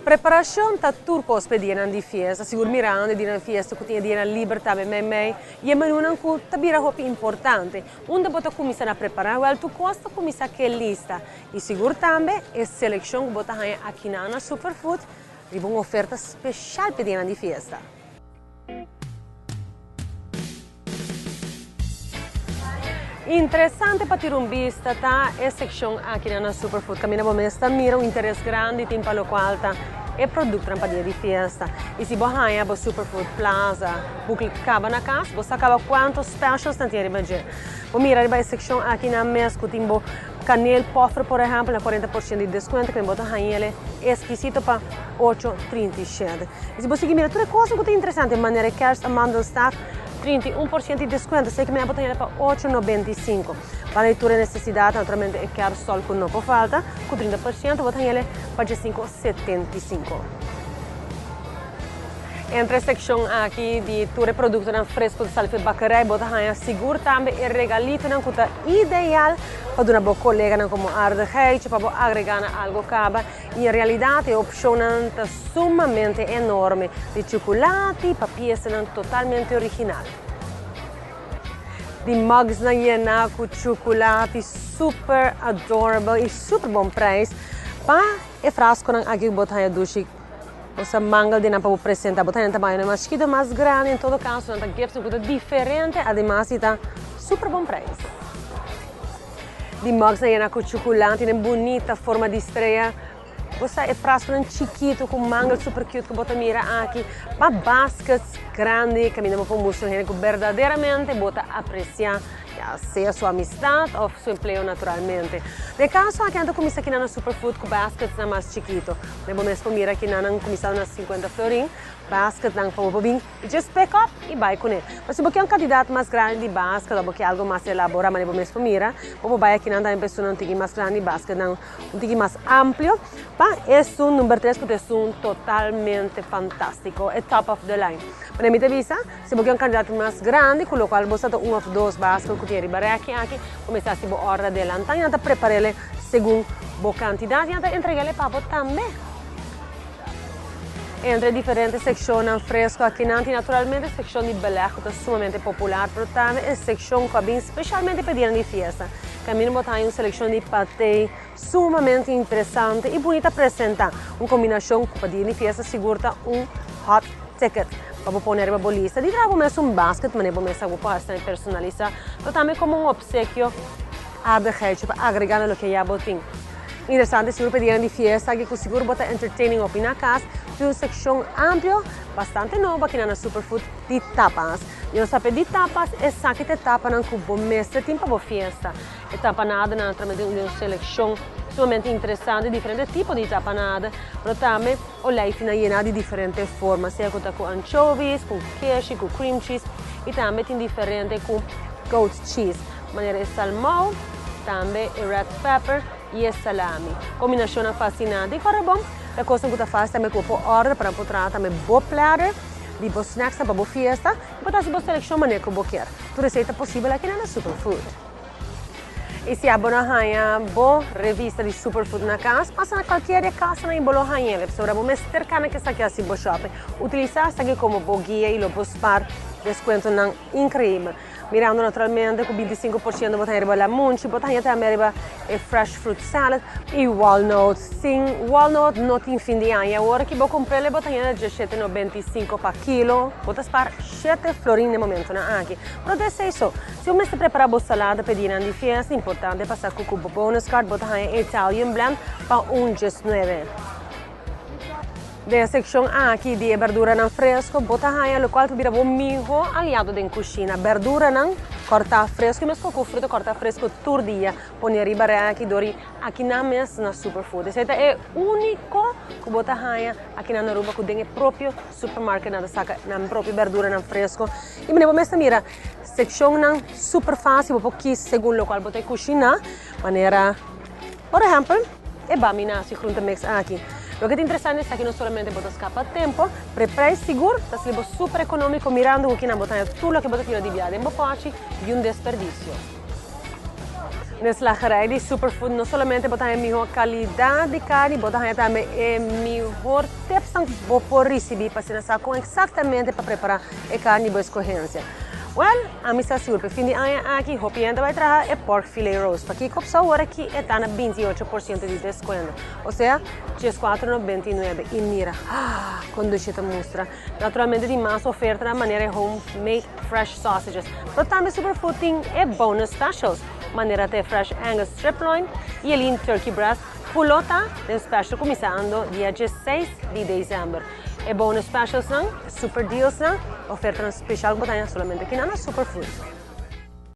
Preparacion ta tur cos p'e dianan di fiesta, sigur mirando e dianan di fiesta cu tin e dianan liber tambe meimei y e menunan cu ta bira hopi importante. Unda bo ta cuminsa na prepara? Wel tur cos ta cuminsa cu e lista y sigur tambe e seleccion cu bo ta haña akinan na Superfood riba un oferta special p'e dianan di fiesta. Interesante pa tira un bista ta e seccion aki na Superfood caminda bo mes ta mira un interes grandi tin pa locual ta e productonan pa dia di fiesta. Y si bo haya bo Superfood Plaza booklet caba na cas bo sa caba cuanto specials nan tin riba dje. Bo mira riba e seccion aki nan mes cu tin bo kaneel poffer por ehempel na 40% di descuento cu bo ta hañele exquisito pa 8.37. Y si bo sigui mira tur e cosnan cu ta interesante manera e kerst amandelstaaf 31% di descuento, esey cu mi a bota pa 8.95. Pa tur e necesidad, naturalmente e kerststol cu no por falta, cu 30% bo ta hañele pa 5.75. Entre e seccion aki di tur e productonan fresco di Salve Bakkerij bo ta haña sigur tambe e regalitonan cu ta ideal pa duna bo coleganan como aardigheidje, pa bo agrega na algo caba. Y en realidad e opcionnan ta sumamente enorme, di chuculati pa piesanan totalmente original. Di mugsnan yena cu chuculati super adorable y super bon prijs pa e frasconan aki cu bo ta haña dushi. Bo sa mangel di nan pa bo presenta. Bo ta haña tamañonan mas chikito, mas grandi. En todo caso nan ta gifts cu ta diferente, ademas y ta super bon prijs. Di mugs nan yena cu chuculati den bunita forma di strea. Bo sa e frasconan chikito cu mangel super cute cu bo ta mira aki. Pa baskets grandi caminda bo por mustra hende cu berdaderamente bo ta aprecia ya sea su amistad of su empleo naturalmente. Den caso aki nan ta cuminsa kinan na Superfood cu basketsnan mas chikito. Den bo mes por mira kinan nan cuminsa na 50 florin. Basketnan pa bo por bin y just pick up y bay cune. Pero si bo kier un cantidad mas grandi di basket of bo kier algo mas elabora manera bo mes por mira, bo por bay akinan tambe pa esunnan un tiki mas grandi, basketnan un tiki mas amplio pa esun number tres cu ta esun totalmente fantastico, e top of the line. Manera mi ta bisa, si bo kier un cantidad mas grandi cu locual bo sa ta un of dos basket cu tin riba reki aki, bo mester haci bo order adelanta y nan ta preparele segun bo cantidad y nan ta entregele pa bo tambe. Entre diferente seccionnan fresco akinan tin naturalmente seccion di beleg cu ta sumamente popular, pero tambe e seccion cu a bin specialmente pa e dianan di fiesta. Caminda bo ta haña un seleccion di patey sumamente interesante y bunita presenta. Un combinacion cu pa dia di fiesta sigur ta un hot ticket pa bo pone riba bo lista. Di traha bo mes un basket manera bo mes sa bo por haci tambe personalisa, pero tambe como un obsequio aardigheidje pa agrega na loke ya bo tin. Interesante sigur pa e dianan di fiesta aki ku sigur bo ta entertaining hopi na kas. Tin un sekshon amplio bastante nobo aki na Superfood di tapas. Nos ta pidi tapas, esaki ta e tapanan ku bo mester tin pa bo fiesta. E tapanadanan naturalmente tin un selekshon sumamente interesante, diferente tipo di tapanada, pero tambe olijfnan yena di diferente forma, sea ku ta ku anchovies, ku keshi, ku cream cheese i tambe tin diferente ku goat cheese. Manera e salmou, tambe e red pepper y e salami. Combinacionnan fascinante. Y ora bon, ta cosnan cu ta facil tambe cu bo por order pa nan por traha tambe bo platter di bo snacksnan pa bo fiesta y bo ta haci bo seleccion manera cu bo kier. Tur esey ta posibel aki na Superfood. Y si abo no haña bo revista di Superfood na cas, pasa na cualkier di e casanan y bo lo hañ'el. Pasobra bo mester cana cu esaki haci bo shopping. Utilisa esaki como bo guia y lo bo spaar descuentonan increibel. Mirando naturalmente cu 25% bo ta haña riba lamunchi, bo ta haña tambe riba e fresh fruit salad y walnut. Sin walnut no tin fin di aña. Awor ki bo comprele bo ta haña 17.95 pa kilo. Bo ta spaar 7 florin den momentonan aki. Pero ta esey so. Si bo mester prepara bo salada pa e dianan di fiesta, importante pa sa cu cu bo bonus card bo ta haña e Italian blend pa un 19. Den e sekshon aki di e berduranan fresko bo ta haña lokual ta bira bo miho aliado den kushina. Berduranan kòrtá fresko i meskos ku fruta kòrtá fresko tur dia. Pone riba rèki dor i akinan mes na Superfood. Esei ta e úniko ku bo ta haña akinan na Aruba ku den e propio supermarket nan ta saka nan propio berduranan fresko. I manera bo mes ta mira sekshonnan super fásil bo por kis segun lokual bo ta kushiná manera. Por ehempel, e bami nasi groente mix aki. Loke ta interesante esaki no solamente bo ta scapa tempo, pero e prijs sigur ta sali bo super economico mirando cu kinan bo ta haña tur loke bo ta tira di bia den bo pochi y un desperdicio. Na slagerij di Superfood no solamente bo ta haya miho calidad di carni, bo ta haya tambe e mihor tips nan bo por ricibi pa asina sa con exactamente pa prepara e carni bo escogencia. Well, ami sa sigur pa e fin di aña aki hopi hende bai traha e pork fillet roast. Pakico p'sa ora ki e ta na 28% di descuento? Osea, 14,99 y mira, ah, con dushi ta mustra. Naturalmente tin mas oferta manera e homemade fresh sausages. Pero tambe Superfood tin e bonus specials, manera te fresh Angus strip loin y e lean turkey breast pulota den special cuminsando dia 16 di december. E bonus specials nan, super deals nan, oferta special cu bo ta solamente aki na Superfood.